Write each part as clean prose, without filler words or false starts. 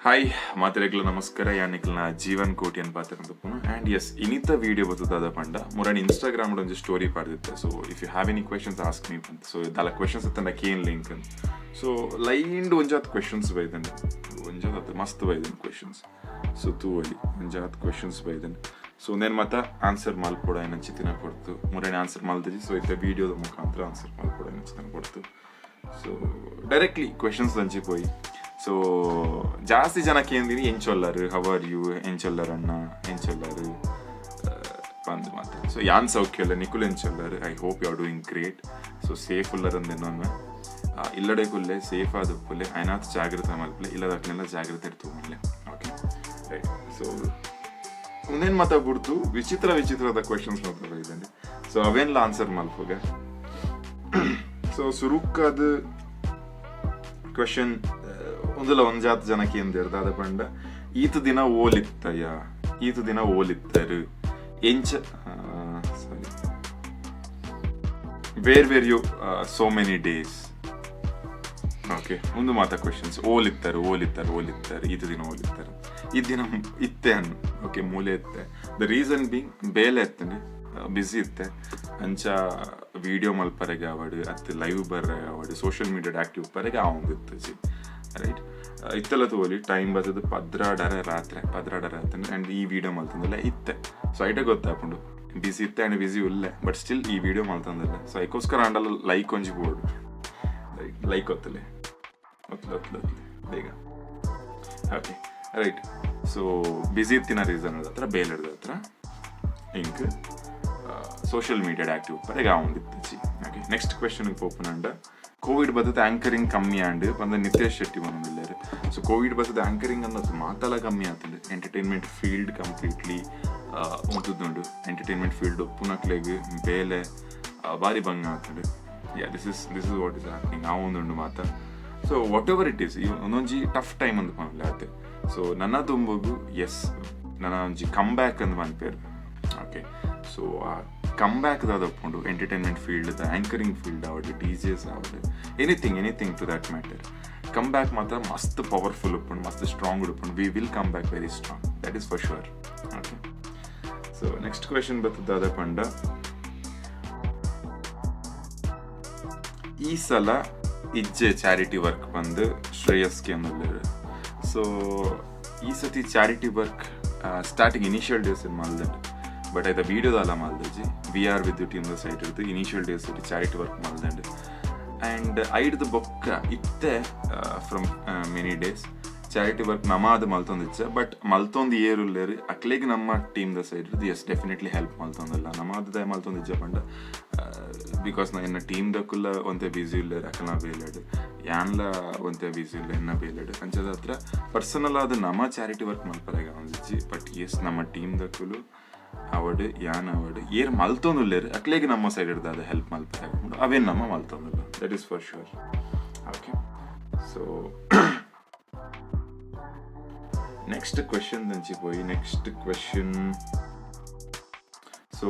Hi, ಮಾತೆರೆಗ್ಲ ನಮಸ್ಕಾರ. ಯಾನ್ ನಿಕ್ಲೆನ ಜೀವನ್ ಕೋಟಿ ಪಾತೆರೊಂದುಪ್ಪುನು. ಆ್ಯಂಡ್ ಎಸ್, ಇನಿತ ವೀಡಿಯೋ ಬತ್ತುದಾದ ಪಂಡ, ಮುರಾನಿ ಇನ್ಸ್ಟಾಗ್ರಾಮ್ ಒಂಜಿ story ಪಾಡ್ದಿತ್ತೆ, "So if you have any questions, ask me." So ದಾಲ ಕ್ವೆಶನ್ಸ್ ಇತ್ತಂಡ ಕೇನ್ಲೆ ಎಂಕ್. ಸೊ ಲೈನ್ಡ್ ಒಂಜಾತ್ ಕ್ವೆಶನ್ಸ್ ಬೈದನ್, ಒಂಜಾತ್ ಮಸ್ತ್ ಬೈದನ್ ಕ್ವೆಶನ್ಸ್. ಸೊ ತೂವಲಿ, ಒಂಜಾತ್ ಕ್ವೆಶನ್ಸ್ ಬೈದನ್. ಸೊ ಉಂದೆನ್ ಮಾತ ಆನ್ಸರ್ ಮಲ್ಪೊಡು ಆಯ್ನಂಚಿತ್ತಿನ ಪೊರ್ತು. ಮುರಾನಿ ಆನ್ಸರ್ ಮಲ್ತಜಿ. ಸೊ ಇತ್ತೆ ವೀಡಿಯೋದ ಮುಖಾಂತರ ಆನ್ಸರ್ ಮಲ್ಪೊಡು ಆಯ್ನಂಚಿತ್ತಿನ ಪೊರ್ತು. ಸೊ ಡೈರೆಕ್ಟ್ಲಿ ಕ್ವೆಶನ್ಸ್ ದಂಚಿ ಪೋಯಿ. ಸೊ ಜಾಸ್ತಿ ಜನ ಕೇಂದಿನಿ, ಎಂಚೊಲ್ಲರು, how are you, ಎಂಚೊಲ್ಲರ್ ಅಣ್ಣ, ಎಂಚೊಲ್ಲರು ಬಂದು ಮಾತ್ರ. ಸೊ ಯಾನ್ ಸೌಖ್ಯ ಉಲ್ಲೆ, ನಿಕುಲು ಎಂಚೊಲ್ಲರು? I hope you are doing great. So safe ಉಲ್ಲರಂದು ಎನ್ನೊನ್ವೆ. ಇಲ್ಲಡೆ ಕುಲ್ಲೆ, ಸೇಫ್ ಆದುಪ್ಪುಲೆ, ಆಯ್ನಾತ್ ಜಾಗ್ರತೆ ಮಲ್ಪಲೆ, ಇಲ್ಲದಕ್ಲೆಲ್ಲ ಜಾಗ್ರತೆ ತೂವೊನ್ಲೆ. Okay, right. ಸೊ ಉಂದೇನ್ ಮಾತ ಬುಡ್ದು ವಿಚಿತ್ರ ವಿಚಿತ್ರದ ಕ್ವೆಶನ್ಸ್ ಮಾತ ಬೈದಂಡೆ. ಸೊ ಅವೇನ್ಲ ಆನ್ಸರ್ ಮಲ್ಪುಗ. ಸೊ ಸುರುಕ್ಕದ ಕ್ವೆಶನ್ ಒಂದುಲ ಒಂಜಾತ್ ಜನ ಕೇಂದಿರ್ದ ಅದ ಪಂಡ, ಈತ ದಿನ ಓಲಿತ್ತಯ್ಯ, ಈತ ದಿನ ಓಲಿತ್ತರು, ಎಂಚ, sorry, where were you so many days? Okay, ಒಂದು ಮಾತ ಕ್ವೆಶನ್ಸ್. ಓಲಿತ್ತರು, ಓಲಿತ್ತರು, ಓಲಿತ್ತರು, ಈತ ದಿನ ಓಲಿತ್ತರು? ಈ ದಿನ ಇತ್ತೆ ಅನ್ನು, ಓಕೆ, ಮೂಲೆ ಇತ್ತೆ. The reason being, ಬೇಲೆ ಇತ್ತಂಡೆ, ಬ್ಯುಸಿ ಇತ್ತೆ. ಅಂಚ ವಿಡಿಯೋ ಮಲ್ಪರೆಗೆ ಆವಡ್, ಅತ್ತು ಲೈವ್ ಬರ್ರೆ ಆವಡ್, ಸೋಷಿಯಲ್ ಮೀಡಿಯಾ ಆಕ್ಟಿವ್ ಪರೆಗೆ ಆವೊಂದಿತ್ತಜಿ, ರೈಟ್? ಇತ್ತೆಲ್ಲ ತೋಲಿ, ಟೈಮ್ ಬತ್ತದ 12:30 ರಾತ್ರಿ, 12:30 ರಾತ್ರಿ. ಆ್ಯಂಡ್ ಈ ವಿಡಿಯೋ ಮಲ್ತಂದಿಲ್ಲ ಇತ್ತೆ. ಸೊ ಐಟೆ ಗೊತ್ತಾಪುಂಡು, ಬಿಸಿ ಇತ್ತೆ ಆ್ಯಂಡ್ ಬಿಸಿ ಉಲ್ಲೆ. ಬಟ್ ಸ್ಟಿಲ್ ಈ ವಿಡಿಯೋ ಮಲ್ತಂದಿಲ್ಲ. ಸೊ ಐಕೋಸ್ಕರ ಆಂಡಲ ಲೈಕ್ ಒಂಜಿ ಬೋರ್ಡ್, ಲೈಕ್ ಒತ್ತಲೆ, ಒತ್ತಲೆ, ಒತ್ತಲೆ, ಒತ್ತಲೆ ಬೇಗ. Okay, right. ಸೊ ಬಿಸಿ ಇತ್ತಿನ ರೀಸನ್ ಹತ್ರ, ಬೇಲೆಡ್ದ ಹತ್ರ ಇಂಕ್ ಸೋಷಿಯಲ್ ಮೀಡಿಯಾ ಆಕ್ಟಿವ್ ಪರೆಗೆ ಆವೊಂದಿತ್ತಜಿ. ಓಕೆ, ನೆಕ್ಸ್ಟ್ ಕ್ವೆಶನ್ ಪೋಪುನಂಡ, ಕೋವಿಡ್ ಬತ್ತದ ಆಂಕರಿಂಗ್ ಕಮ್ಮಿ ಆಂಡ್ ಪಂದ ನಿತೇಶ್ ಶೆಟ್ಟಿ ಪನೊಂದುಲ್ಲೆರ್. ಸೊ ಕೋವಿಡ್ ಬತ್ತದ ಆಂಕರಿಂಗ್ ಅನ್ನೋದು ಮಾತಲ ಕಮ್ಮಿ ಆತಂಡ್. ಎಂಟರ್ಟೈನ್ಮೆಂಟ್ ಫೀಲ್ಡ್ ಕಂಪ್ಲೀಟ್ಲಿ ಉಂತುದುಂಡು. ಎಂಟರ್ಟೈನ್ಮೆಂಟ್ ಫೀಲ್ಡ್ ಉಪ್ಪುನಕ್ಲೆಗ್ ಬೇಲೆ ಬಾರಿ ಬಂಗ ಆತಂಡ್. Yeah, this is what is happening ಆವೊಂದುಂಡು ಮಾತ. ಸೊ what ever it is, ಒಂದೊಂಜಿ ಟಫ್ ಟೈಮ್ ಅಂದ್ ಪನೊಲಿ ಆತೆ. ಸೊ ನನ್ನ ದುಂಬುಗು, ಎಸ್, ನನ್ನ ಒಂಜಿ ಕಮ್ ಬ್ಯಾಕ್ ಅಂದ್ ಪನ್ಪೆರ್. ಓಕೆ, ಸೊ ಆ ಕಮ್ ಬ್ಯಾಕ್ ದಾದ ಉಪ್ಪುಂಡು, entertainment field the anchoring field ಆವಡ್, ಡಿಜೆಸ್ ಆವಡ್, anything, anything to that matter, come back ಮಾತ್ರ ಮಸ್ತ್ ಪವರ್ಫುಲ್ ಉಪ್ಪುಂಡು, ಮಸ್ತ್ ಸ್ಟ್ರಾಂಗ್ ಉಪ್ಪುಂಡು. We will come back very strong, that is for sure. Okay, so next question ಬರ್ತದ ಪಂಡ, ಈ ಸಲ ಇಜ್ಜೆ ಚಾರಿಟಿ ವರ್ಕ್ ಬಂದು ಶ್ರೇಯಸ್ಗೆ ಅನ್ನೋಲ್ಲೆರ್. ಸೊ ಈ ಸತಿ charity work starting initial days ಮಲ್ದಂಡ್, but ಐತ ವೀಡಿಯೋದಲ್ಲ ಮಲ್ದಜಿ. We are with team the side ಇರ್ದು ಇನಿಷಿಯಲ್ ಡೇಸ್ ಚಾರಿಟಿ ವರ್ಕ್ ಮಲ್ದಂಡ್. ಆ್ಯಂಡ್ ಐಡ್ದು ಬೊಕ್ಕ ಇತ್ತೆ from many days charity work ನಮಾದ್ ಮಲ್ತೊಂದಿಚ್ಚ. ಬಟ್ ಮಲ್ತೊಂದು ಏರುಲ್ಲೇರು, ಅಕ್ಲೆಗ್ ನಮ್ಮ ಟೀಮ್ the side ಇರ್ದು ಎಸ್, ಡೆಫಿನೆಟ್ಲಿ ಹೆಲ್ಪ್ ಮಲ್ತೊಂದಿಲ್ಲ. ನಮಾದ ಮಲ್ತೊಂದಿಜ್ಜ ಪಂಡ, because ನಾ ಎನ್ನ ಟೀಮ್ ದಕ್ಕುಲ್ಲ ಒಂತೆ ಬ್ಯುಸಿ ಉಲ್ಲೇರು, ಅಕಲ್ನ ಬೇಲೆಡ್, ಯಾನ್ಲ ಒಂತೆ ಬ್ಯುಸಿ ಉಲ್ಲೆ, ಎನ್ನ ಬೇಲೆಡ್. ಅಂಚದ ಹತ್ರ ಪರ್ಸನಲ್ ಆದ ನಮ್ಮ ಚಾರಿಟಿ ವರ್ಕ್ ಮಲ್ಪರೆಗ ಒಂದಿಜ್ಜಿ. ಬಟ್ ಎಸ್, ನಮ್ಮ ಟೀಮ್ ದಕ್ಕುಲು ಅವಡ್, ಯಾನ್ ಅವಡ್, ಏರ್ ಮಲ್ತೊಂದುಲ್ಲೇರು, ಅಕ್ಲೆಗ್ ನಮ್ಮ ಸೈಡ್ ಹಿಡ್ದು ಹೆಲ್ಪ್ ಮಲ್ಪರೆ ಅವೇನ್ ನಮ್ಮ ಮಲ್ತೊಂದಿಲ್ಲ, that is for sure. Okay, so next question ದಂಚಿ ಪೋಯಿ. Next question, so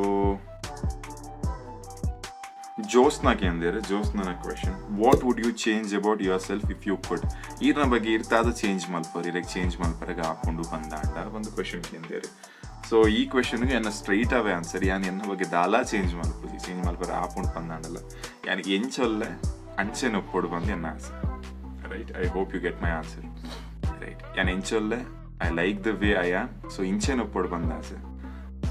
Jyotsna ಕೇಂದೇರು. ಜೋಸ್ನ question, "What would you change about yourself if you could?" ಈರ್ನ ಬಗ್ಗೆ ಇರ್ತಾದ ಚೇಂಜ್ ಮಲ್ಪರ್, ಇರಕ್ಕೆ ಚೇಂಜ್ ಮಲ್ಪರೆಗ ಹಾಕೊಂಡು ಬಂದಾಂಡ ಒಂದು ಕ್ವೆಶನ್ ಕೇಂದೇರು. ಸೊ ಈ ಕ್ವೆಶನ್ಗೆ ಎನ್ನ ಸ್ಟ್ರೈಟ್ ಅವೇ ಆನ್ಸರ್, ಯಾನ್ ಎನ್ನ ಬಗ್ಗೆ ದಾಲಾ ಚೇಂಜ್ ಮಲ್ಪುಜಿ. ಚೇಂಜ್ ಮಲ್ಪರೆ ಆಪುಂಡು ಪಂದಾಂಡಲ್ಲ, ಯಾನ್ ಎಂಚೊಲ್ಲೆ ಅಂಚೆನೆ ಒಪ್ಪೊಡು ಬಂದು ಎನ್ನ ಆಸೆ, right? I hope you get my answer, right? ಯಾನ್ ಎಂಚೊಲ್ಲೆ, I like the way I am. So ಇಂಚೆನೆ ಒಪ್ಪೊಡು ಬಂದ ಆಸೆ.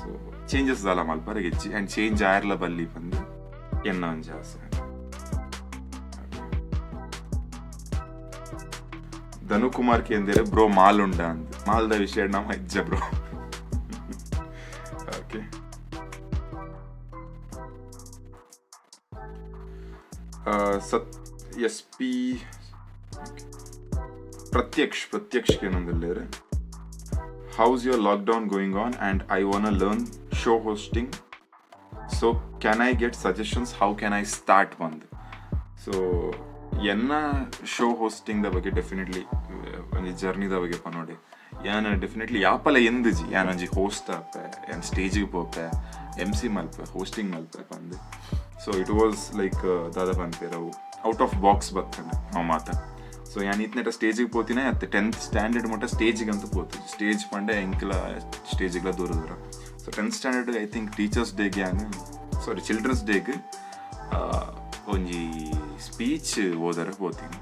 ಸೊ ಚೇಂಜಸ್ ದಾಲ ಮಲ್ಪರೆ ಇಜ್ಜಿ, ಆ್ಯಂಡ್ ಚೇಂಜ್ ಆಯರ್ಲ ಬಲ್ಲಿ ಬಂದು ಎನ್ನ ಒಂಜಿ ಆಸೆ. ಧನು ಕುಮಾರ್ ಕೇಂದಿರೆ, ಬ್ರೋ ಮಾಲ್ ಉಂಡ ಅಂದ್. ಮಾಲ್ದ ವಿಷಯ ನಮ್ಮ ಇಜ್ಜ ಬ್ರೋ. ಓಕೆ, ಸತ್ ಎಸ್ ಪಿ ಪ್ರತ್ಯಕ್ಷ, ಪ್ರತ್ಯಕ್ಷ ಏನೊಂದಿಲ್ಲೇರೆ, "How's your lockdown going on? And I want learn show hosting, so can I get suggestions? How can I start?" ಬಂದು. ಸೊ ಎನ್ನ ಶೋ ಹೋಸ್ಟಿಂಗ್ the ಬಗ್ಗೆ ಡೆಫಿನೆಟ್ಲಿ ಒಂಜಿ ಜರ್ನಿದ ಬಗ್ಗೆ ಪನೋಡೆ. ಯಾನ್ ಡೆಫಿನೆಟ್ಲಿ ಯಾಪಲ ಎಂದಿಜಿ, ಯಾನ್ ಒಂಜಿ ಹೋಸ್ಟ್ ಆಪೆ, ಯಾನ್ ಸ್ಟೇಜಿಗೆ ಪೋಪೆ, ಎಮ್ ಸಿ ಮಲ್ಪೆ, ಹೋಸ್ಟಿಂಗ್ ಮಲ್ಪೆ ಪಂದ್. ಸೊ it was like ದಾದ ಪನ್ಪೇರ್ ಅವು, ಔಟ್ ಆಫ್ ಬಾಕ್ಸ್ ಬತ್ತಂಡ್ ಅವು ಮಾತ. ಸೊ ಯಾನ್ ಇತ್ನೆಟ ಸ್ಟೇಜಿಗೆ ಪೋತಿನ ಅತ್ತೆ. ಟೆಂತ್ ಸ್ಟ್ಯಾಂಡರ್ಡ್ ಮುಟ್ಟ ಸ್ಟೇಜಿಗೆ ಅಂತೂ ಪೋತು. ಸ್ಟೇಜ್ ಪಂಡೆ ಎಂಕಲ ಸ್ಟೇಜಿಗ್ಲ ದೂರ ದೂರ. So 10th standard, I think, teachers ಡೇಗೆ ಯಾನ್, ಸಾರಿ, ಚಿಲ್ಡ್ರನ್ಸ್ ಡೇಗ್ ಒಂಜಿ ಸ್ಪೀಚ್ ಓದರ ಪೋತೀನಿ.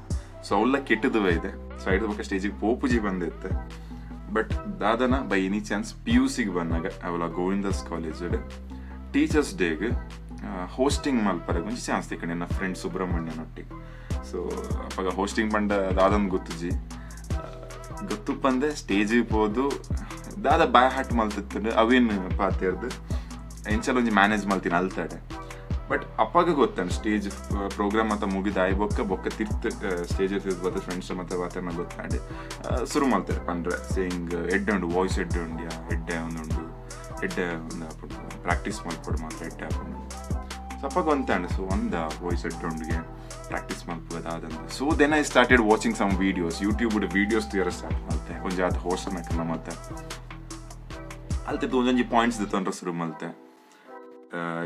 ಸೊ ಅವೆಲ್ಲ ಕೆಟ್ಟದುವೆ ಇದೆ. ಸೊ ಐದು ಬೊಕ್ಕ ಸ್ಟೇಜಿಗೆ ಪೋಪುಜಿ ಬಂದಿತ್ತೆ. ಬಟ್ ದಾದನ ಬೈ ಎನಿ ಚಾನ್ಸ್ ಪಿಯುಸಿಗೆ ಬಂದಾಗ ಅವಲ ಗೋವಿಂದಸ್ ಕಾಲೇಜ್ ಟೀಚರ್ಸ್ ಡೇಗ್ ಹೋಸ್ಟಿಂಗ್ ಮಲ್ಪರೆ ಒಂಜಿ ಚಾನ್ಸ್ ತಿಕ್ಕಂಡು ನನ್ನ ಫ್ರೆಂಡ್ ಸುಬ್ರಹ್ಮಣ್ಯನೊಟ್ಟಿಗೆ. ಸೊ ಅಪಗ ಹೋಸ್ಟಿಂಗ್ ಪಂಡ ದಾದನ್ ಗೊತ್ತುಜಿ. ಗೊತ್ತುಪ್ಪಂದೆ ಸ್ಟೇಜಿಗೆ ಪೋದು ದಾದ ಬಾಯ್ ಹಾಟ್ ಮಲ್ತಿತ್ತು, ಅವೇನು ಪಾತೆರ್ದು ಎಂಚಲ ಒಂಜಿ ಮ್ಯಾನೇಜ್ ಮಲ್ತೀನಿ ಅಲ್ತಾಡೆ. ಬಟ್ ಅಪ್ಪಾಗ ಗೊತ್ತಾನೆ ಸ್ಟೇಜ್ ಪ್ರೋಗ್ರಾಮ್ ಮತ್ತ ಮುಗಿದ ಆಯ್ ಬೊಕ್ಕ ಬೊಕ್ಕ ತಿರ್ತ್ ಸ್ಟೇಜ್ ತಿರ್ತು ಬತ್ತ ಫ್ರೆಂಡ್ಸ್ ಮತ್ತೆ ವಾತಾವರಣ ಗೊತ್ತಾಂಡೆ ಶುರು ಮಲ್ತಾರೆ ಪಂಡ್ರೆ ಸೇಯಿಂಗ್ ಎಡ್ಡೆ ಉಂಡು, ವಾಯ್ಸ್ ಎಡ್ಡೆ ಉಂಡು, ಯಾ ಎಡ್ಡೆ ಒಂದುಂಡು, ಎಡ್ಡೆ ಒಂದು ಆಪುಂಡು, ಪ್ರಾಕ್ಟೀಸ್ ಮಲ್ಪೊಡು ಮಾತ್ರ, ಎಡ್ಡೆ ಆಪುಂಡು. ಸೊ ಅಪ್ಪಾಗ ಒಂತಾಂಡ್, ಸೊ ಒಂದ ವಾಯ್ಸ್ ಎಡ್ಡೆ ಉಂಡುಗೆ, ಪ್ರಾಕ್ಟೀಸ್ ಮಲ್ಪುಗದ ಅದಂದು. So then I started watching some videos, YouTube videos ತೂಯರ ಸ್ಟಾರ್ಟ್ ಮಲ್ತೆ. ಒಂಜಿ ಆತ ಹೋಸ್ಟ್ ನಕಲ್ನ ಮತ್ತೆ ಅಲ್ತಿದ್ದು ಒಂಜೊಂಜಿ ಪಾಯಿಂಟ್ಸ್ ದೆತ್ತೊಂಡ್ರ ಶುರು ಮಲ್ತೆ.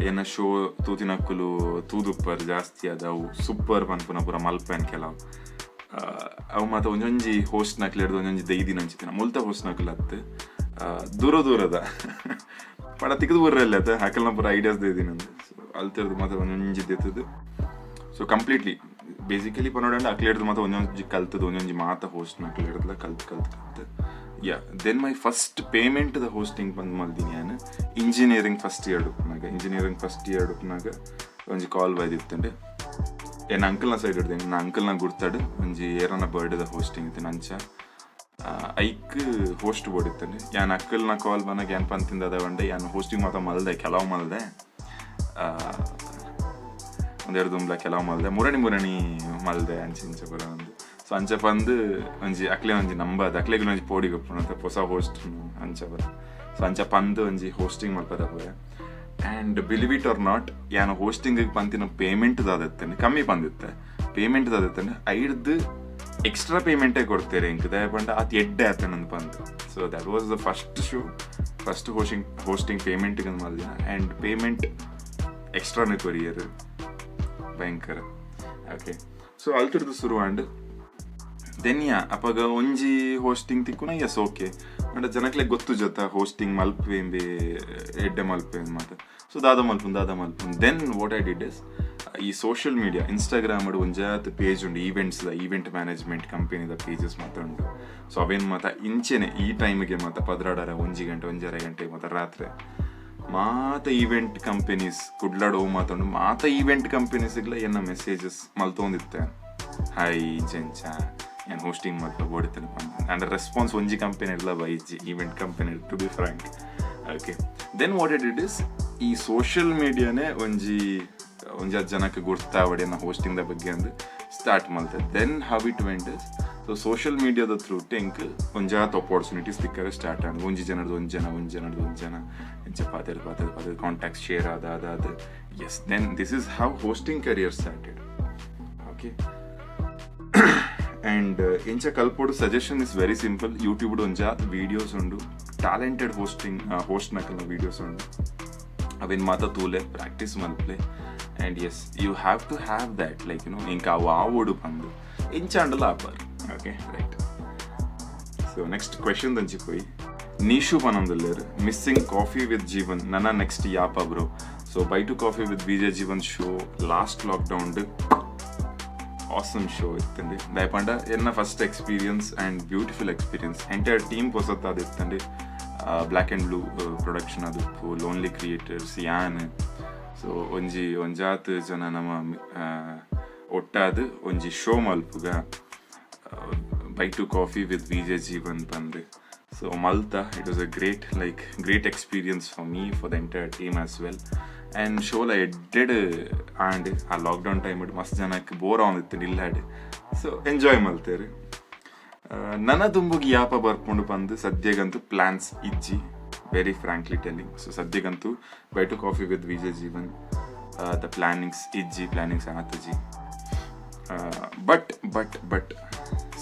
ಎನ್ನ ಶೋ ತೂತಿನಕ್ಕುಲು ತೂದುಪ್ಪರ್ ಜಾಸ್ತಿ ಅದ ಅವು ಸೂಪರ್ ಪನ್ಪುನ ಪೂರ ಮಲ್ಪೆನ್ ಕೆಲವು. ಅವು ಮಾತ ಒಂಜೊಂಜಿ ಹೋಸ್ಟ್ ನಕ್ಲು ಒಂಜೊಂಜಿ ದೈದಿನ ಅಂಚಿತ್ತಿನ ಮುಲ್ತ ಹೋಸ್ಟ್ ನಕುಲು ಅತ್ತು, ದೂರ ದೂರದ ಪಡ ತಿಕ್ಕದು ಬುರ್ರಲ್ಲ ಅತ್ತ ಅಕಲ್ನ ಪೂರ ಐಡಿಯಾಸ್ ದೈದಿನ. ಸೊ ಅಲ್ತಿರ್ದು ಮಾತ್ರ ಒಂಜೊಂಜಿ ದೆತ್ತದು. ಸೊ ಕಂಪ್ಲೀಟ್ಲಿ ಬೇಸಿಕಲಿ ಪನೋಡಂಡ ಅಕ್ಲೇರ್ದು ಮಾತ್ರ ಒಂಜೊಂಜಿ ಕಲ್ತದ್ದು, ಒಂಜೊಂಜಿ ಮಾತ ಹೋಸ್ಟ್ ನಕ್ಲೇರ್ದಲ ಕಲ್ತ್ ಕಲ್ತ್ ಕಲ್ತ್. Yeah, then my first payment the hosting ಬಂದ್ ಮಲ್ದಿನಿ ನಾನು ಇಂಜಿನಿಯರಿಂಗ್ ಫಸ್ಟ್ ಇಯರ್ ಉಪ್ಪುನಾಗ. ಇಂಜಿನಿಯರಿಂಗ್ ಫಸ್ಟ್ ಇಯರ್ ಉಪ್ಪುನಾಗ ಒಂಜಿ ಕಾಲ್ ಬೈದಿತ್ತಂಡೆ. ಎನ್ನ ಅಂಕಲ್ನ ಸೈಡ್ ಹಿಡ್ದು ನನ್ನ ಅಂಕಲ್ನ ಗುರ್ತಾಡು ಒಂಜಿ ಏರನ ಬರ್ಡೇದ ಹೋಸ್ಟಿಂಗ್ ಇತ್ತು ಅಂಚ ಐಕ್ ಹೋಸ್ಟ್ ಬೋಡಿತ್ತಂಡೆ. ಯಾನ್ ಅಕ್ಕಲ್ನ ಕಾಲ್ ಬಂದಾಗ ಯಾನ್ ಪಂತಿಂದ ಅದ ಬಂಡೆ, ಯಾನ್ ಹೋಸ್ಟಿಂಗ್ ಮಾತ್ರ ಮಲ್ದೆ, ಕೆಲವು ಮಲ್ದೆ, ಒಂದೆರಡು ದುಂಬ್ಲ ಕೆಲವು ಮಲ್ದೆ, ಮುರಣಿ ಮುರಣಿ ಮಲ್ದೆ ಅಂಚೆ ಇಂಚ ಪೂರ ಒಂದು. ಸೊ ಅಂಚ ಪಂದು ಒಂಜಿ ಅಕ್ಲೆ ಒಂಜಿ ನಂಬದ ಅಕ್ಲೆಗ್ ಒಂಜಿ ಪೋಡಿ ಗೊಪ್ಪುನ ಹೊಸ ಹೋಸ್ಟ್ ಅಂಚ ಪೂರ. ಸೊ ಅಂಚ ಪಂದು ಒಂಜಿ ಹೋಸ್ಟಿಂಗ್ ಮಲ್ಪದ ಪೂರ. And believe it or not, ಯಾನ್ ಹೋಸ್ಟಿಂಗ್ ಪಂತಿನ ಪೇಮೆಂಟ್ ದಾದತ್ತೇನೆ ಕಮ್ಮಿ ಬಂದಿತ್ತೆ. ಪೇಮೆಂಟ್ ದಾದತ್ತೇನೆ ಐಡ್ದು ಎಕ್ಸ್ಟ್ರಾ ಪೇಮೆಂಟೇ ಕೊಡ್ತೇರೆ ಇಂಕ್ ದಯಪಂಡ ಆತ್ ಎಡ್ಡೆ ಆತನಂದು ಬಂದು. So that was the first show, first hosting payment ಮಲ್ದಿನ. And payment ಎಕ್ಸ್ಟ್ರಾನೇ ಕೊರಿಯರ್ ಭಯಂಕರ. ಓಕೆ, ಸೊ ಅಲ್ತಿರ್ದು ಶುರು. ಆಂಡ್ then ಯಾ, ಅಪಗ ಒಂಜಿ ಹೋಸ್ಟಿಂಗ್ ತಿಕ್ಕುನ, ಎಸ್, ಓಕೆ. ಅಂಡ ಜನಕ್ಲೆ ಗೊತ್ತು ಜೊತ ಹೋಸ್ಟಿಂಗ್ ಮಲ್ಪೇಂಬೆ, ಎಡ್ಡೆ ಮಲ್ಪೆ ಮಾತ. ಸೊ ದಾದ ಮಲ್ಪುನ್, ದಾದ ಮಲ್ಪುನ್. Then what I did is ಈ ಸೋಷಿಯಲ್ ಮೀಡಿಯಾ ಇನ್ಸ್ಟಾಗ್ರಾಮ್ ಒಂಜಾತ್ ಪೇಜ್ ಉಂಡು, ಈವೆಂಟ್ಸ್ ಈವೆಂಟ್ ಮ್ಯಾನೇಜ್ಮೆಂಟ್ ಕಂಪನಿದ ಪೇಜಸ್ ಮಾತ ಉಂಡು. ಸೊ ಅವೇನು ಮಾತ ಇಂಚೆನೆ ಈ ಟೈಮಿಗೆ ಮಾತ 12ರ 1 ಗಂಟೆ 1.5 ಗಂಟೆ ಮಾತ ರಾತ್ರಿ ಮಾತ ಈವೆಂಟ್ ಕಂಪನೀಸ್ ಕುಡ್ಲಾಡ್ ಓ ಮಾತುಂಡು. ಮಾತ ಈವೆಂಟ್ ಕಂಪನೀಸ್ಗ್ಲ ಎನ್ನ ಮೆಸೇಜಸ್ ಮಲ್ತೊಂದಿತ್ತೆ, ಹಾಯ್ ಇಂಚೆಂಚ ಏನು ಹೋಸ್ಟಿಂಗ್ ಮಲ್ಪ ಬೋಡಿತ್ತೇನೆ. ಅಂಡ್ ರೆಸ್ಪಾನ್ಸ್ ಒಂಜಿ ಕಂಪನಿ ಇರಲ್ಲ baiji event company, to be frank. Okay, then what it it is, ಈ ಸೋಷಿಯಲ್ ಮೀಡಿಯಾನೇ ಒಂಜಿ ಒಂಜಿ ಜನಕ್ಕೆ ಗುರ್ತಾವಡಿ ಹೋಸ್ಟಿಂಗ್ the ಬಗ್ಗೆ ಅಂದು ಸ್ಟಾರ್ಟ್ ಮಲ್ತೆ. Then how it went is, so social ಮೀಡಿಯಾದ through ಟೆಂಕ್ ಒಂಜಾತ್ ಅಪಾರ್ಚುನಿಟೀಸ್ ತಿಕ್ಕರೆ ಸ್ಟಾರ್ಟ್ ಆಂಡ್. ಒಂಜಿ ಜನರ್ದು ಒಂಜಿ ಜನ, ಒಂಜಿ ಜನರ್ದು ಒಂಜಿ ಜನ, ಇಂಚ ಪಾತೆರ್ ಪಾತೆರ್ ಪಾತೆರ್ ಕಾಂಟ್ಯಾಕ್ಟ್ ಶೇರ್ ಆದ ಆದ ಆದ. Yes, then this is how hosting career started. Okay, and ಇಂಚ ಕಲ್ಪೋಡು suggestion is very simple. YouTube ಒಂಜಾತ್ videos ಉಂಡು, ಟ್ಯಾಲೆಂಟೆಡ್ ಹೋಸ್ಟಿಂಗ್ ಹೋಸ್ಟ್ ನಕಲ್ನ ವೀಡಿಯೋಸ್ ಉಂಡು. ಅವೇನು ಮಾತ ತೂಲೆ, ಪ್ರಾಕ್ಟೀಸ್ ಮಲ್ಪ್ಲೆ. And yes, you have to have that, like ಇಂಕ ಅವು ಆವೋಡು ಬಂದು ಇಂಚಾಂಡಲ ಆಪರ್. Okay, right. So next question ದಂಚಿ ಪೋಯಿ. ನೀಶು ಪನೊಂದುಲ್ಲೆರ್, ಮಿಸ್ಸಿಂಗ್ ಕಾಫಿ ವಿತ್ ಜೀವನ್, ನನ್ನ ನೆಕ್ಸ್ಟ್ ಯಾಪ bro? So Bye to Coffee with VJ Jeevan show last lockdown awesome show ಇತ್ತಂడి. ದಯಪಂಡ ಎನ್ನ first experience and beautiful experience. Entire team ಪೊಸತ್ತಾದ ಇತ್ತಂడి. Black and blue production ಅದು, ಲೋನ್ಲಿ ಕ್ರಿಯೇಟರ್ಸ್, ಯಾನ್. ಸೊ ಒಂಜಿ ಒಂಜಾತ್ ಜನ ನಮ್ಮ ಒಟ್ಟಾದ್ ಒಂಜಿ ಶೋ ಮಲ್ಪುಗ, Bye to Coffee with VJ Jeevan ಬಂದು. ಸೊ ಮಲ್ತ. It was a great, like, great experience for me, for the entire team as well. And ಶೋಲ ಎಡ್ಡೆಡ್ and ಆ ಲಾಕ್ಡೌನ್ ಟೈಮ್ ಮಸ್ತ್ ಜನಕ್ಕೆ ಬೋರ್ ಆವೊಂದಿತ್ತು ಇಲ್ಲಾಡ್. ಸೊ ಎಂಜಾಯ್ ಮಲ್ತೇರು. ನನ್ನ ದುಂಬುಗೆ ಯಾಪ ಬರ್ಕೊಂಡು ಬಂದು ಸದ್ಯಗಂತೂ ಪ್ಲಾನ್ಸ್ ಇಜ್ಜಿ, ವೆರಿ ಫ್ರಾಂಕ್ಲಿ ಟೆಲ್ಲಿಂಗ್. ಸೊ ಸದ್ಯಗಂತೂ Bye to Coffee with VJ Jeevan the plannings ಇಜ್ಜಿ, ಪ್ಲಾನಿಂಗ್ಸ್ ಆತಜಿ. But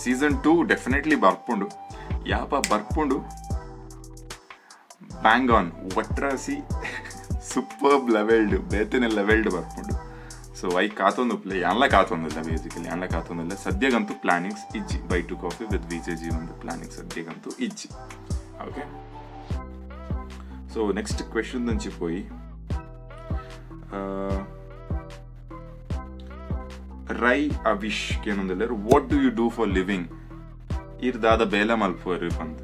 season 2 definitely ಬರ್ಪುಂಡು. ಯಾಪ ಬರ್ಪುಂಡು, ಬ್ಯಾಂಗ್ ಆನ್ ಒಟ್ರಾಸಿ ಸೂಪರ್ಬ್ ಲೆವೆಲ್ಡ್, ಬೇತೆನೆ ಲೆವೆಲ್ಡ್ ಬರ್ಪುಂಡು. ಸೊ ಸೊ I ಕಾತೊಂದು ಉಪ್ಪುಲೆ, ಯಾನ್ಲ ಕಾತೊಂದಿಲ್ಲ. ಬೇಸಿಕಲಿ ಯಾನ್ಲ ಕಾತೊಂದಿಲ್ಲ. ಸದ್ಯಗಂತೂ ಪ್ಲಾನಿಂಗ್ಸ್ ಇಜ್ಜಿ. By to coffee with VJ G ಒಂದು ಪ್ಲಾನಿಂಗ್ ಸದ್ಯಗಂತೂ ಇಜ್ಜಿ. ಓಕೆ, ಸೊ ನೆಕ್ಸ್ಟ್ ಕ್ವೆಶನ್ ದಂಚಿ ಪೋಯಿ. Rai ಅವಿಶ್ ಕೇನೊಂದುಲ್ಲೆರ್, "What do you do for living? ಈರ್ ದಾದ ಬೇಲೆ ಮಲ್ಪುವರ್?" ಪಂದ್.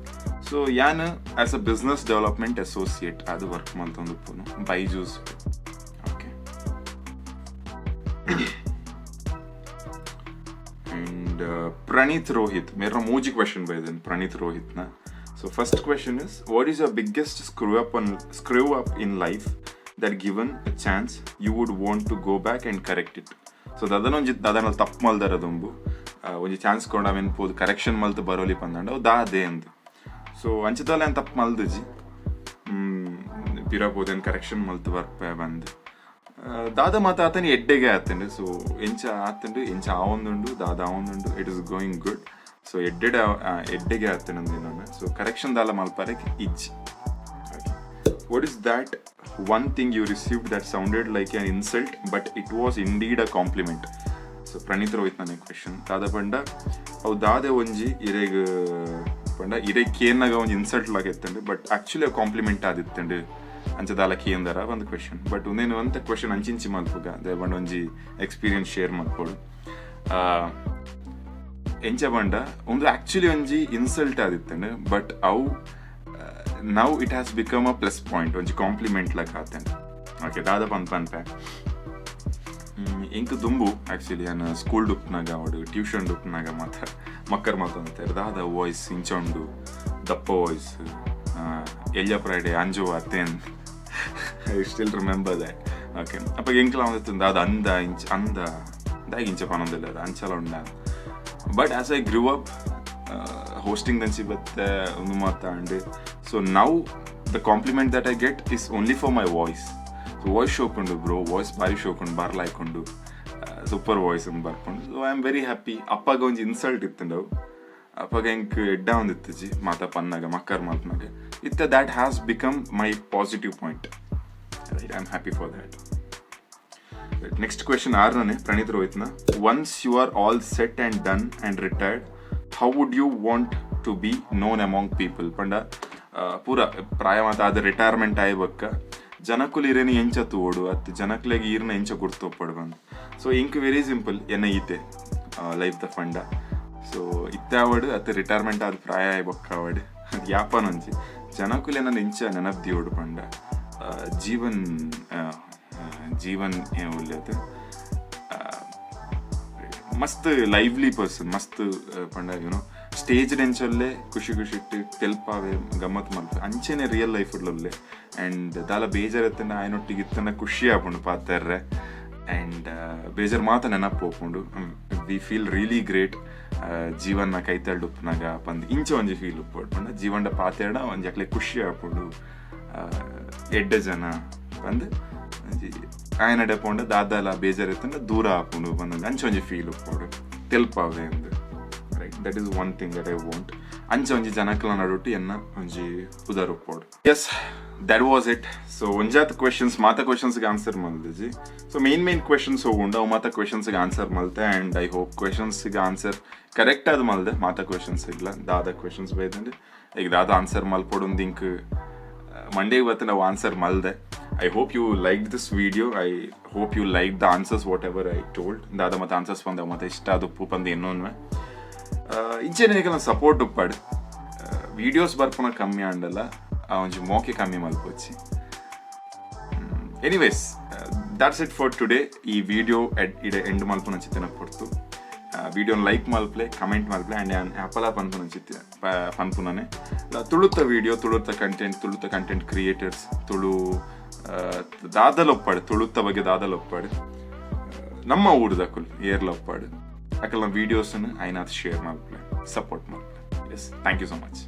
ಸೊ ಯಾನ್ as a business development associate ಅದು ವರ್ಕ್ ಮಲ್ತೊಂದುಪ್ಪುನು ಬೈಜೂಸ್. ಓಕೆ, ಅಂಡ್ ಪ್ರಣೀತ್ ರೋಹಿತ್ ಮೇರ ಮೂಜಿ ಕ್ವೆಶನ್ ಬೈದನ್ ಪ್ರಣೀತ್ ರೋಹಿತ್ನ. So first question is, "What is your biggest screw up in life that given a chance you would want to go back and correct it?" So ದಾದನೊಂಜಿ ದಾದನ ತಪ್ಪು ಮಲ್ದರ ದುಂಬು ಒಂಜಿ chance ಕೊಂಡ ಅವೆನ್ ಪೋದು ಕರೆಕ್ಷನ್ ಮಲ್ತ್ ಬರೋಲಿ ಪಂದಂಡ ಅವು ದಾದೆ ಅಂದ್. ಸೊ ಅಂಚದಲ್ಲ ಏನ್ ತಪ್ಪು ಮಲ್ದಜಿ, ಪಿರ ಪೋದೇನ್ ಕರೆಕ್ಷನ್ ಮಲ್ತ್ ಬರ್ಪೆ ಬಂದ್. ದಾದ ಮಾತ ಆತನ ಎಡ್ಡೆಗೆ ಆತಂಡು. ಸೊ ಎಂಚ ಆತಂಡು, ಎಂಚ ಆವೊಂದುಂಡು, ದಾದ ಆವೊಂದುಂಡು, it is going good. So ಎಡ್ಡೆಡ ಎಡ್ಡೆಗೆ ಆತಂಡು ನಾನು. ಸೊ ಕರೆಕ್ಷನ್ ದಾಲ ಮಲ್ಪರೆ ಇಜ್ಜಿ. "What is that one thing you received that sounded like an insult, but it was indeed a compliment?" So Praneeth Rohit ನನ್ನ ಕ್ವೆಶನ್. ದಾದ ಪಂಡ ಅವು ದಾದೆ ಒಂಜಿ ಇರೆಗ್ ಪಂಡ ಇರೆಗ್ ಕೇನ್ನಾಗ ಒಂಜಿ ಇನ್ಸಲ್ಟ್ ಲಾಗ ಇತ್ತಂಡು, ಬಟ್ ಆಕ್ಚುಲಿ ಕಾಂಪ್ಲಿಮೆಂಟ್ ಆದಿತ್ತಂಡು, ಅಂಚ ದಾಲ ಕೇಂದರ ಒಂದು ಕ್ವೆಶನ್. ಬಟ್ ಒಂದೇನು ಅಂತ ಕ್ವೆಶನ್ ಅಂಚಿಂಚಿ ಮಲ್ಪುಗ ದಾಯೆ ಪಂಡ ಒಂಜಿ ಎಕ್ಸ್ಪೀರಿಯನ್ಸ್ ಶೇರ್ ಮಲ್ಪೊಡು. ಎಂಚ ಪಂಡ ಒಂದು ಆಕ್ಚುಲಿ ಒಂಜಿ ಇನ್ಸಲ್ಟ್ ಆದಿತ್ತಂಡು, ಬಟ್ ಅವು now it has become a plus point, ಒಂಜಿ ಕಾಂಪ್ಲಿಮೆಂಟ್ ಲಕ ಆತಂಡ್. ಓಕೆ, ದಾದ ಪನ್ ಪನ್ಪೆ. ಎಂಕ್ ದುಂಬು ಆಕ್ಚುಲಿ ಯಾನ್ ಸ್ಕೂಲ್ ಡುಪ್ನಾಗ ಅವಡು, ಟ್ಯೂಷನ್ ಡುಪ್ನಾಗ ಮಾತ್ರ ಮಕ್ಕರ್ ಮಾತೊಂತಾರೆ, ದಾದ ವಾಯ್ಸ್ ಇಂಚ ಉಂಡು, ದಪ್ಪ ವಾಯ್ಸ್, ಎಲ್ಯ ಫ್ರೈಡೆ ಅಂಜು ಅತ್ತೇನ್. I still remember that. Okay, ಅಪ್ಪ ಎಂಕ್ಲ ಒಂದಿತ್ತು, ದಾದ ಅಂದ ಇಂಚ ಅಂದ ದಾಗಿ ಇಂಚ ಪನೊಂದಿಲ್ಲ, ಅಂಚಲ ಉಂಡ. But as I grew up, hosting ದಂಚಿ ಬತ್ತೆ ಒಂದು ಮಾತಾಂಡ್, so now the compliment that I get is only for my voice. So voice ಶೋಕುಂಡು bro, voice ಬಾರಿ ಶೋಕುಂಡು, ಬಾರ್ಲಾಯ್ಕೊಂಡು, ಸೂಪರ್ ವಾಯ್ಸ್ ಅಂತ ಬರ್ಕೊಂಡು. So I am very happy. ಅಪ್ಪಗ ಒಂಜಿ ಇನ್ಸಲ್ಟ್ ಇತ್ತಂಡವು, ಅಪ್ಪಗ ಎಂಕ್ ಎಡ್ಡ ಒಂದಿತ್ತಜಿ ಮಾತ ಪನ್ನಾಗ ಮಕ್ಕರ್ ಮಲ್ಪನಾಗ ಇತ್ತ. That has become my positive point, right? I am happy for that. Next question ಆರನೇ Praneeth ರೋಹಿತ್ನ. "Once you are all set and done and retired, how would you want to be known among people?" ಪಂಡ ಪೂರ ಪ್ರಾಯ ಮಾತ ಆದ retirement ಆಯ್ಬಕ್ಕ ಜನಕುಲು ಇರೇನು ಎಂಚ ತೂವೊಡು ಅತ್ ಜನಕ್ಲೆಗ್ ಈರ್ನ ಎಂಚ ಗುರ್ತೊಪ್ಪಡು ಬಂದು. ಸೊ ಇಂಕ್ ವೆರಿ ಸಿಂಪಲ್, ಎನ್ನ ಈತೆ ಲೈಫ್ the fund. ಸೊ ಇತ್ತೆ ಆವಡ್ ಅತ್ ರಿಟೈರ್ಮೆಂಟ್ ಆದ ಪ್ರಾಯ ಆಯ್ಬಕ್ಕ ಆವಡ್, ಅದು ಯಾಪನೊಂಜಿ ಜನಕುಲೆ ನನ್ನ ಎಂಚ ನೆನಪು ದಿಯೋಡು ಪಂಡ ಜೀವನ್ ಜೀವನ್ ಉಲ್ಲೇತು ಮಸ್ತ್ ಲೈವ್ಲಿ ಪರ್ಸನ್, ಮಸ್ತ್ ಪಂಡ ಯುನೋ ಸ್ಟೇಜ್ ಎಂಚಲ್ಲೇ ಖುಷಿ ಖುಷಿ ಇಟ್ಟು ತೆಲ್ಪಾವೆ, ಗಮ್ಮತ್ ಮಲ್ಪೆ, ಅಂಚೆನೆ ರಿಯಲ್ ಲೈಫ್ ಉಳ್ಳೆ. ಆ್ಯಂಡ್ ದಾಲ ಬೇಜಾರ್ ಎತ್ತನ ಆಯನೊಟ್ಟಿಗೆ ಇತ್ತನ ಖುಷಿ ಆಪುಂಡು ಪಾತೆರ್ರೆ. ಆ್ಯಂಡ್ ಬೇಜಾರ್ ಮಾತ ನೆನಪು ಹೋಪುಂಡು. We feel really great ಜೀವನ ಕೈತಲ್ಡ್ ಉಪ್ಪುನಾಗ ಪಂದ್ ಇಂಚ ಒಂಜಿ ಫೀಲ್ ಉಪ್ಪೋಡು. ಪಂಡ ಜೀವನದ ಪಾತೆರಡ ಒಂಜಿ ಅಕ್ಲೆ ಖುಷಿ ಆಪುಂಡು, ಎಡ್ಡೆ ಜನ ಪಂದ್ ಒಂಜಿ ಆಯನಡೆ ಪೋಂಡ ದಾದಾಲ ಬೇಜಾರ್ ಇತ್ತಂಡ ದೂರ ಆಪುಂಡು ಪಂದ್ ಅಂಚ ಒಂಜಿ ಫೀಲ್ ಉಪ್ಪೋಡು, ತೆಲ್ಪಾವೆ ಅಂದ್. Right, that is one thing that I want. ಅಂಚ ಒಂಜಿ ಜನಕ್ಲ ನಡುಟ್ಟು ಎನ್ನ ಒಂಜಿ ಪುದರ್ ಉಪ್ಪೋಡು. Yes, that was it. So ಒಂಜಾತ್ ಕ್ವೆಶನ್ಸ್ ಮಾತ ಕ್ವೆಶನ್ಸ್ಗೆ ಆನ್ಸರ್ ಮಲ್ದಿಜಿ. ಸೊ ಮೇನ್ ಮೇನ್ ಕ್ವೆಶನ್ಸ್ ಹೋಗುಂಡು, ಅವು ಮಾತ ಕ್ವೆಶನ್ಸ್ಗೆ ಆನ್ಸರ್ ಮಲ್ತೆ. ಆ್ಯಂಡ್ I hope ಕ್ವೆಶನ್ಸ್ಗೆ ಆನ್ಸರ್ ಕರೆಕ್ಟ್ ಆದ್ ಮಲ್ದೆ. ಮಾತ ಕ್ವೆಶನ್ಸ್ ಇಲ್ಲ ದಾದ ಕ್ವೆಶನ್ಸ್ ಬೈದಂಡೆ ಈಗ ದಾದ ಆನ್ಸರ್ ಮಲ್ಪೊಡು ಇಂಕ್ ಮಂಡೇಗೆ ಬತ್ತೆ ನಾವು answer ಮಲ್ದೆ. I hope you like this video. I hope you like the answers, whatever I told. ದಾದ ಮತ್ತೆ ಆನ್ಸರ್ಸ್ ಬಂದ ಮತ್ತೆ ಇಷ್ಟ ಅದು ಉಪ್ಪು ಪಂದು ಇನ್ನೊಂದು ಇಂಚೆನೆ ಸಪೋರ್ಟ್ ಉಪ್ಪಾಡು. ವೀಡಿಯೋಸ್ ಬರ್ಪುನ ಕಮ್ಮಿ ಆಂಡಲ್ಲ, ಆ ಒಂಜಿ ಮೋಕೆ ಕಮ್ಮಿ ಮಲ್ಪೊಚ್ಚಿ. Anyways, that's it for today. ಈ ವಿಡಿಯೋ ಇಡೆ ಎಂಡ್ ಮಲ್ಪುನ ಚಿತ್ತನ ಪೊರ್ತು. ವಿಡಿಯೋನ ಲೈಕ್ ಮಲ್ಪ್ಲೆ, ಕಮೆಂಟ್ ಮಲ್ಪ್ಲೆ. ಆ್ಯಂಡ್ ಯಾನ್ ಅಪಲ ಪನ್ಪುನ ಚಿತ್ತ ಪನ್ಪುನನೆ, ತುಳುತ್ತ ವಿಡಿಯೋ, ತುಳುತ್ತ ಕಂಟೆಂಟ್, ತುಳುತ್ತ ಕಂಟೆಂಟ್ ಕ್ರಿಯೇಟರ್ಸ್, ತುಳು ದಾದಲೊಪ್ಪಾಡು, ತುಳುತ್ತ ಬಗ್ಗೆ ದಾದಲೊಪ್ಪಾಡು, ನಮ್ಮ ಊರುದಕುಲು ಏರ್ಲೊಪ್ಪಾಡು, ಅಕಲ್ನ ವೀಡಿಯೋಸನ್ನು ಐನಾಥ್ ಶೇರ್ ಮಲ್ಪ್ಲೆ, ಸಪೋರ್ಟ್ ಮಲ್ಪ್ಲೆ. Yes, thank you so much.